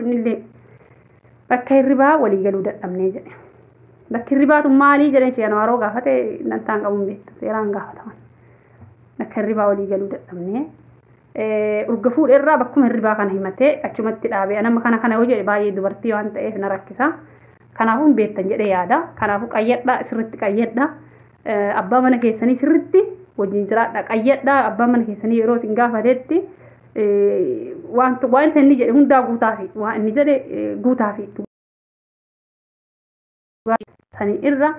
Innillee bakka hirribaa walii galuu dadhabnee jedhe. Bakki hirribaatu maalii jedheen ishee Anwaaroo gaafate dantaan qabuun beektu seeraan gaafataman. Bakka hirribaa walii galuu dadhabnee urga fuudheerraa bakkuma hirribaa kana himatee achumatti dhaabee nama kana kana yoo jedhe baay'ee dubartii waan ta'eef na rakkisa. Kanaafuu hin beektan jedhee yaada. Kanaafuu qayyadhaa, sirriitti qayyadhaa. Abbaa mana keessanii sirriitti wajjin jiraadha. Qayyadhaa, abbaa mana keessanii yeroo isin gaafatetti wanta inni jedhe hundaa guutaafi, waan inni jedhe guutaafi. Sanii irra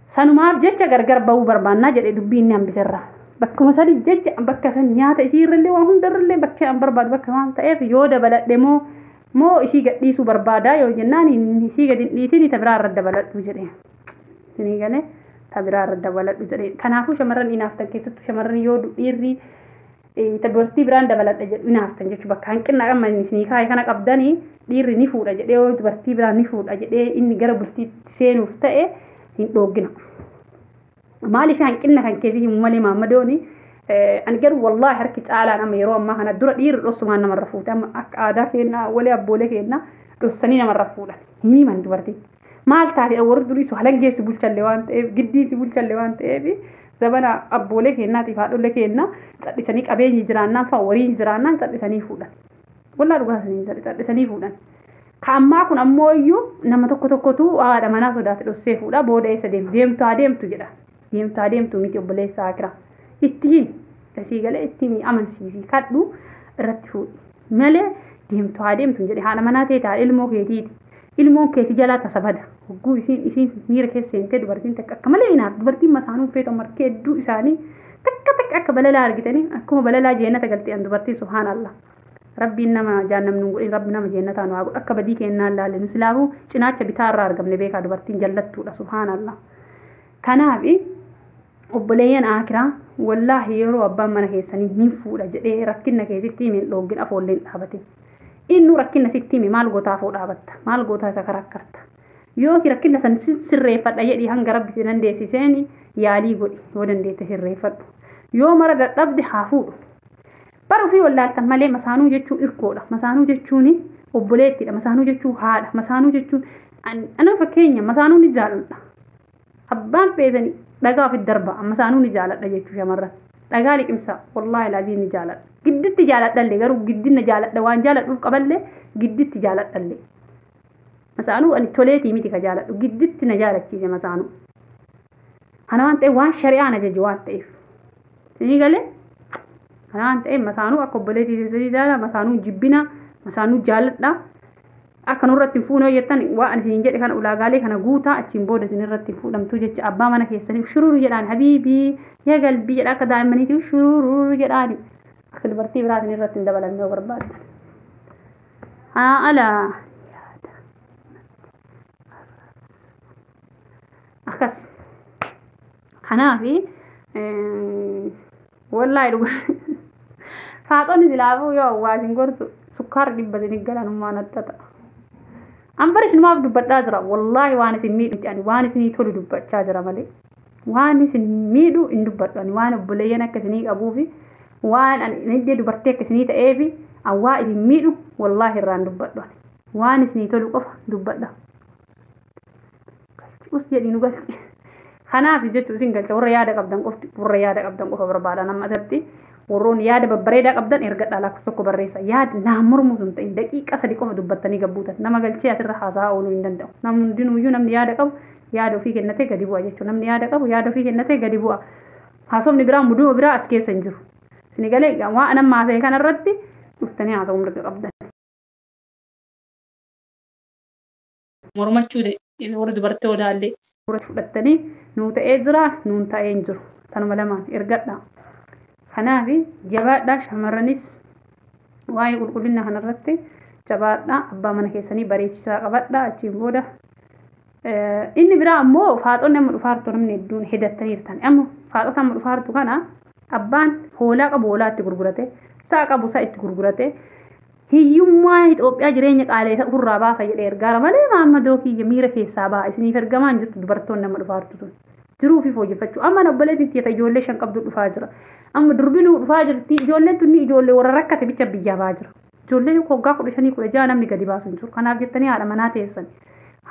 sanumaaf jecha gargar ba'uu barbaannaa jedhe dubbii inni hambiserra. Bakkuma sani jecha bakka san nyaata isii irrallee waan hundarrallee bakka an barbaadu bakka waan ta'eef yoo dabaladhe moo isii gadhiisuu barbaadaa yoo jennaan isii gadi hin dhiisin, ta biraa irra dabaladhu jedhe. Isinii galee, ta biraa irra dabaladhu jedhe. Kanaafuu shamarran inaaftan, keessattuu shamarran yoo dhiirri ta dubartii biraan dabaladha jedhu inaaftan jechuudha. Bakka hanqina amma isinii kaa'e kana qabdanii dhiirri ni fuudha jedhee, yoo dubartii biraan ni fuudha jedhee inni gara bultiitti seenuuf ta'e hin dhooggina. Maaliif hanqina kan keessi himu malee maammadooni ani garuu wallaahi harki caalaan amma yeroo ammaa kana dura dhiirri dhossumaan namarra fuute, amma akka aadaa keenyaa walee abboolee keenyaa dhossanii namarra fuudhan hin himan dubartiin. Maal taate, warri durii su halangeessi bulchallee waan ta'eef, giddiisi bulchallee waan ta'eef, zabana abboolee keenyaatiif haadholee keenyaa callisanii qabeenyi jiraannaan fa'a wariin jiraannaan callisanii fuudhan. Wallaa dhugaa isiniin jedhe, callisanii fuudhan. Ka ammaa kun ammoo iyyuu nama tokko tokkotu haadha manaa sodaate dhossee fuudha, booda eessa deemtu, deemtu haa deemtu jedha. Deemtu haa deemtu miti, obboleessa akira. Itti himi. Asii galee itti himi, amansiisii kadhu irratti fuudhi. Malee deemtu haa deemtu jedhe, haadha manaa ta'e ta'a ilmoo keetiiti. Ilmoon keeti jalaa tasa bada. Hogguu isiin miira keessa seentee dubartiin takka akka malee hinaaf dubartiin masaanuu feetu markee hedduu isaanii takka takka akka balalaa argitanii akkuma balalaa jeenata galtee dubartiin, subhaanallah. Rabbiin nama jaannam nu godhin, rabbi nama jeennataa nu haa godhu, akka badii kennaan laalle nu silaafuu cinaacha bitaa irraa argamne beekaa, dubartiin jallattuudha, subhaanallah. Kanaaf obboleeyyan akiraa, wallaahi yeroo abbaan mana keessanii hin fuudha jedhee rakkina keessatti hime hin dhoogin, afoollee hin dhaabatin. Innu rakkina sitti hime maal gootaa afoo dhaabatta, maal gootaa isa karakkarta. Yoo rakkina san sirreeffadha jedhii hanga rabbi si dandeessiseen yaalii godhi, yoo dandeette sirreeffadhu. Yoo mara dadhabde haa fuudhu. Bara ofii wallaaltan malee masaanuu jechuun irkoodha. Masaanuu jechuun obboleettidha. Masaanuu jechuun haadha. Masaanuu jechuun ana fakkeenya masaanuu ni jaaladha. Abbaan feetanii dhagaa ofitti darba, masaanuu ni jaaladha jechuu shamarran. Dhagaa liqimsaa, wallaahi laazii ni jaaladha. Gidditti jaaladhallee garuu giddina jaaladha, waan jaaladhuuf qaballee gidditti jaaladhallee. Masaanuu ani toleetii miti ka jaaladhu, gidditti na jaalachiise masaanuu. Kana waan ta'eef waan shari'aan ajaju waan ta'eef. Isinii galee, kana waan ta'eef masaanuu akka obboleettii keessanii jaala, masaanuu jibbina, masaanuu jaaladha. Akka nurratti hin fuune jettan waan isin jedhe kana ulaagaalee kana guutaa, achiin booda isin irratti hin fuudhamtu jecha. Abbaa mana keessanii shururu jedhaan, habiibii yaa galbii jedha, akka daa'immaniitii shururu jedhaani, akka dubartii biraatiin irratti hin dabalamne yoo barbaaddan. Haa ala akkas. Kanaafi wallaahi dhugaa faaxoonni silaafuu yoo hawaasni gorsu sukkaara 100 isin galanummaa natti ta'a. An bara isinumaaf dubbadhaa jira. Wallaahi waan isin miidhu ani waan isinii tolu dubbachaa jira malee. Waan isin miidhu hin dubbadhu ani, waan obboleeyyan akka isinii qabuufi waan ani iddee dubartii akka isinii ta'eefi an waa isin miidhu wallaahi irraan dubbadhu ani. Waan isinii tolu qofa dubbadha. Us jedhii nu galchi. Kanaaf jechuun isin galcha, warra yaada qabdan qofti, warra yaada qabdan qofa barbaadan amma asatti warroonni yaada babbareedaa qabdan ergadhaa, lakkoofsa 1 barreessa. Yaada naa mormuu sun ta'in daqiiqa 3 qofa dubbattanii gabbuutan nama galchee asirra haasaa ooluu hin danda'u. Namni hundinuyyuu namni yaada qabu yaada ofii kennatee gadi bu'a jechuudha. Namni yaada qabu yaada ofii kennatee gadi bu'a. Haasofni biraa muduma biraa as keessa hin jiru. Isin galee, waan amma haasa'e kanarratti dhuftanii haasa'uu mirga qabdan. Mormachuu warri dubartii olaallee fudhattanii nuu ta'ee jira, nuun ta'ee hin jiru. Tanuma lamaan ergadha. Kanaaf jabaadhaa, shamarranis waa'ee qulqullina kanarratti jabaadhaa, abbaa mana keessanii bareechisaa qabadhaa achiin booda. Inni biraa ammoo faaxonni amma dhufaartu namni hedduun hedattaniirtan. Amma faaxota amma dhufaartu kana abbaan hoolaa qabu hoolaa itti gurgurate, sa'a qabu sa'a itti gurgurate, hiyyummaa Itoophiyaa jireenya qaala'e ofirraa baasa jedhee ergaara malee maammadoo kiyya miira keessaa ba'a isiniif ergamaan jirtu dubartoonni amma dhufaartu tun. Jiruu fi fooyyeffachuu. Amma obboleettiin tiyya ijoollee 5 qabdu dhufaa jira. Amma durbinuu dhufaa jirti, ijoolleen tunni ijoollee warra rakkate bicha biyyaa ba'aa jira. Ijoolleen waggaa 15 16 namni gadi baasu hin jiru. Kanaaf jettanii haadha manaa teessan.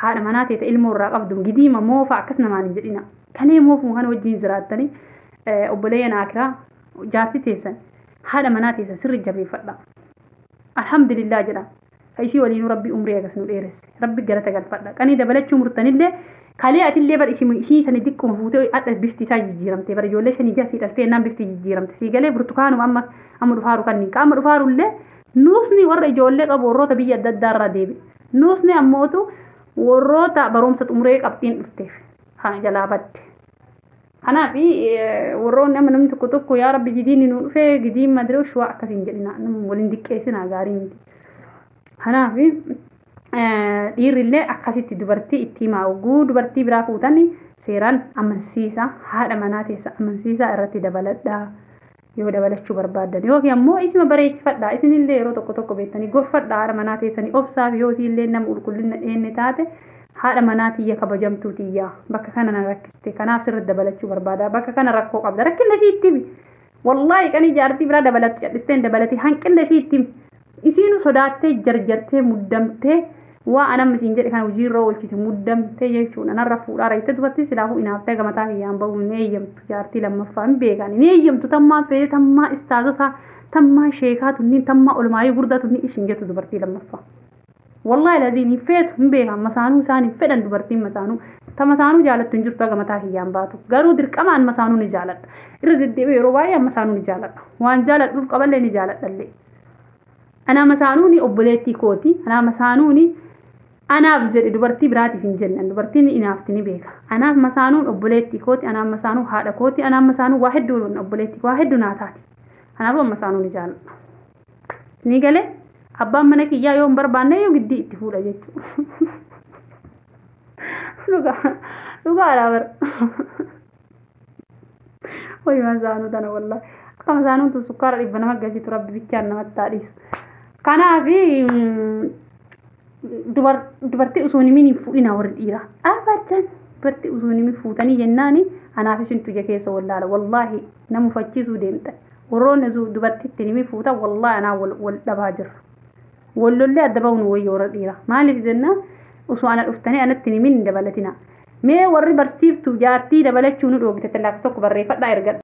Haadha manaa teete ilmoo irraa qabdu gidiima moofa akkas namaan hin jedhina. Kanee moofuma kana wajjin jiraattanii obboleeyyan akiraa jaartii teessan haadha manaa teessan sirri jabeeffadha. Alhamdulillah jedha. Ka isii waliinuu rabbi umrii agas nu dheeresse. Rabbi galata galfadha. Qanii dabalachuu murtanillee kalee atillee bar isii sani diqquma fuutee adda bifti isaa jijjiiramte. Bar ijoollee shanii jaha sii dhaltee ennaan bifti jijjiiramte. Sii galee burtukaanuma amma amma dhufaaru kan qaama dhufaarullee nuusni warra ijoollee qabu warroota biyya adda addaa irraa deebi'e. Nuusni ammootu warroota barumsa xumuree qabxiin dhufteef haa jalaa badde. Kanaaf warroonni amma namni tokko tokko yaa rabbi gidiin nu dhufee gidiin madiree shuwaa akkasiin jedhina waliin diqqeessina gaarii miti. Kanaaf dhiirrillee akkasitti dubartii itti himaa oguu dubartii biraa fuutan seeraan amansiisa haadha manaa teessa amansiisaa irratti dabaladhaa. Yoo dabalachuu barbaaddan yookiin ammoo isima bareechifadhaa isinillee yeroo tokko tokko beektanii gorfadhaa haadha manaa teessanii obsaaf yoo isiillee nama qulqullina dheenne taate haadha manaa tiyya kabajamtuu tiyya bakka kana na rakkiste kanaaf sirriitti dabalachuu barbaada bakka kana rakkoo qabda rakkinna isii himi wallaahi qanii jaartii biraa dabalattu callisteen dabalate hanqinna isii himi isiinu sodaattee jarjartee muddamtee waa anamma isiin jedhe kana hojiirra oolchite muddamtee jechuudha narra fuudhaa reettee dubartii silaafuu inaaftee gamataa kiyyaan bahu hin eeyyamtu jaartii lammaffaa hin beekan hin eeyyamtu tammaa feete tammaa istaazotaa tammaa sheekaa tunniin tammaa olmaayii gurdaa tunniin ishin jettu dubartii lammaffaa. Wallaahi laziin hin feetu hin beekan masaanuu isaan hin fedhan dubartiin masaanuu ta masaanuu jaalattu hin jirtu gamataa kiyyaan baatu garuu dirqamaan masaanuu ni jaaladha irra deddeebi'ee yeroo baay'ee masaanuu ni jaaladha waan jaaladhuuf qaballee ni jaaladhallee. Anaa masaanuuni obboleettii kooti anaa masaanuuni anaaf jedhe dubartii biraatiif hin jennan dubartiin inaafti ni beeka anaaf masaanuun obboleettii kooti anaaf masaanuu haadha kooti anaaf masaanuu waa hedduu obboleettii waa hedduu naa taati kanaafuu masaanuu ni jaaladha ni galee abbaan mana kiyyaa yoo hin barbaanne yoo giddii itti fuudha jechuudha dhugaadhaa bara wayi masaanuu tana wallaahi akka masaanuun tun sukkaara dhibba nama galchitu rabbi bichaan namatti haa dhiisu kanaaf dubartii osoo himin hin fuudhina warri dhiiraa abadan dubartii osoo himin fuutanii jennaani anaaf isin tuje keessa wallaala wallaahi nama ufachiisuu deemta warroonni dubartiitti himin fuuta wallaahi anaa wal dhabaa jirra wallollee adda bahuun wayya warra dhiiraa maaliif jennaan osoo ana dhuftanii anatti himin hin dabalatina mee warri barsiiftu jaartii dabalachuu nu dhoogite lakkoofsa tokko barreeffadhaa ergadha.